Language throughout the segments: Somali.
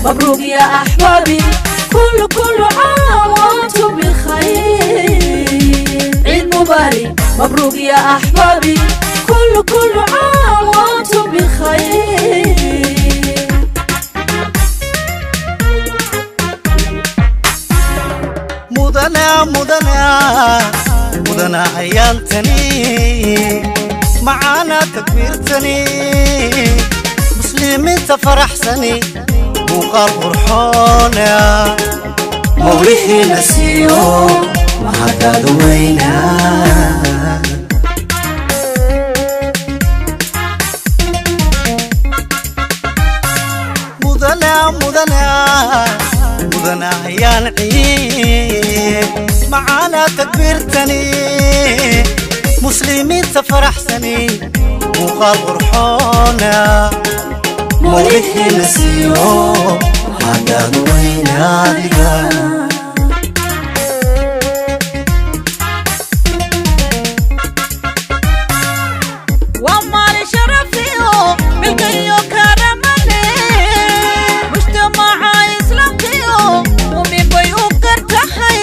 مبروك يا أحبابي، كل كل عام وأنتم بخير. عيد مبارك مبروك يا أحبابي، كل كل عام وأنتم بخير. mudana mudana mudana ayaantani macaana takbiirtani muslimiinta faraxsani muuqaal qurxoona mawlihiina siiyo mahadaadu weyna. Mudana mudana mudana ayaan ciid macaana takbiirtani muslimiinta faraxsani muuqaal qurxoona mawlihiina siiyo mahadaadu weynaadiga. Waa maalin sharafiyo milkayo karamale, mujtamaca islaamkiyo muumin bay u gartahay.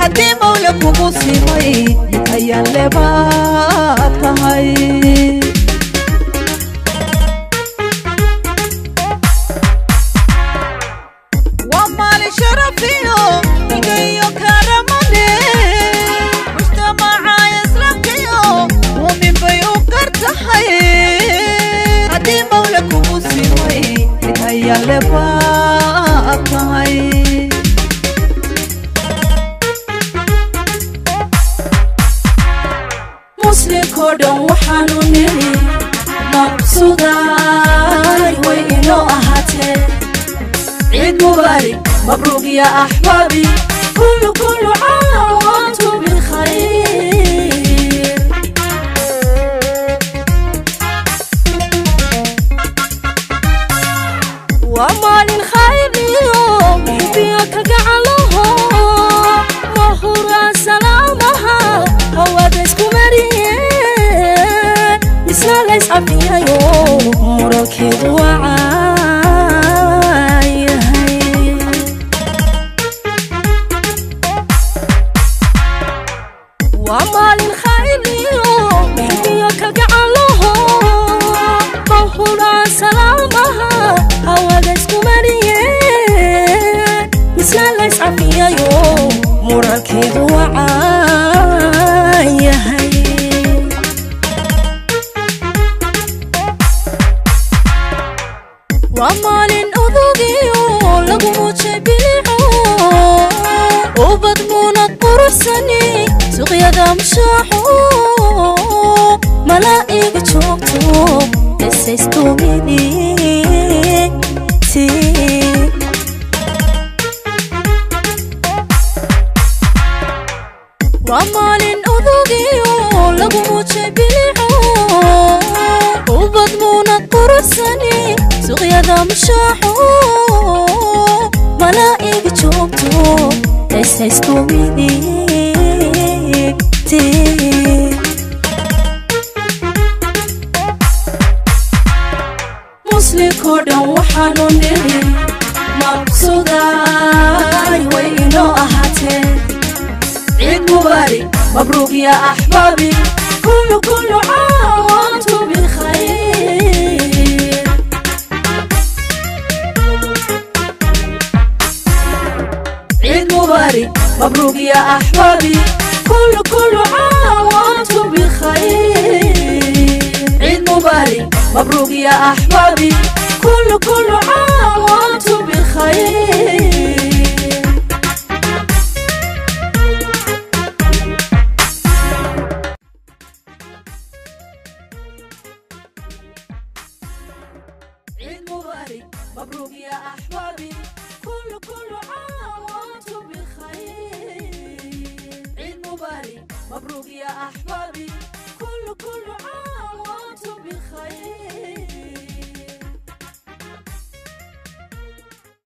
Haddii mawla kugu simay mid ayaan lebaad tahay. Waa maalin sharafiyo milkayo karamale, mujtamaca islaamkiyo muumin bay u gartahay. Haddii mawla kugu simay mid ayaan lebaad tahay. Muslimkoo dhan waxaanu nidhi maqsuday way inoo ahaatee. Ciid mubaarak mabruuk ya axbaabi, kullu kullu caam waantum bikhayr. Waa maalin khayr iyo xubiyo kalgacalaho, mahuraan salaamaha hawada isku mariyeen, misna lays cafiyayo murankeedu wacaayahay. Waa maalin khayr iyo xubiyo kalgacalaho, mahuraan salaamaha hawada isku mariyeen, misna lays cafiyayo murankeedu wacaayahay. Waa maalin odogiyo lagu muujay bilico, ubad muunad quruxsani suuqyada mushaaxo, malaa'iga joogto esaystumiditi. Waa maalin odogiyo lagu muujay bilico, ubad muunad quruxsani suuqyada mushaaxo, malaa'iga joogto esaystumiditi. Muslimkoo dhan waxaanu nidhi maqsuday way inoo ahaatee. Ciid mubaarak mabruuk ya axbaabi, kullu kullu caam waantum bikhayr. Ciid mubaarak mabruuk ya axbaabi, kullu kullu caam waantum bikhayr. Ciid mubaarak مبروك يا أحبابي، كل كل عام وأنتم بخير. عيد مبارك مبروك يا أحبابي، كل كل عام وأنتم بخير. عيد مبارك مبروك يا أحبابي.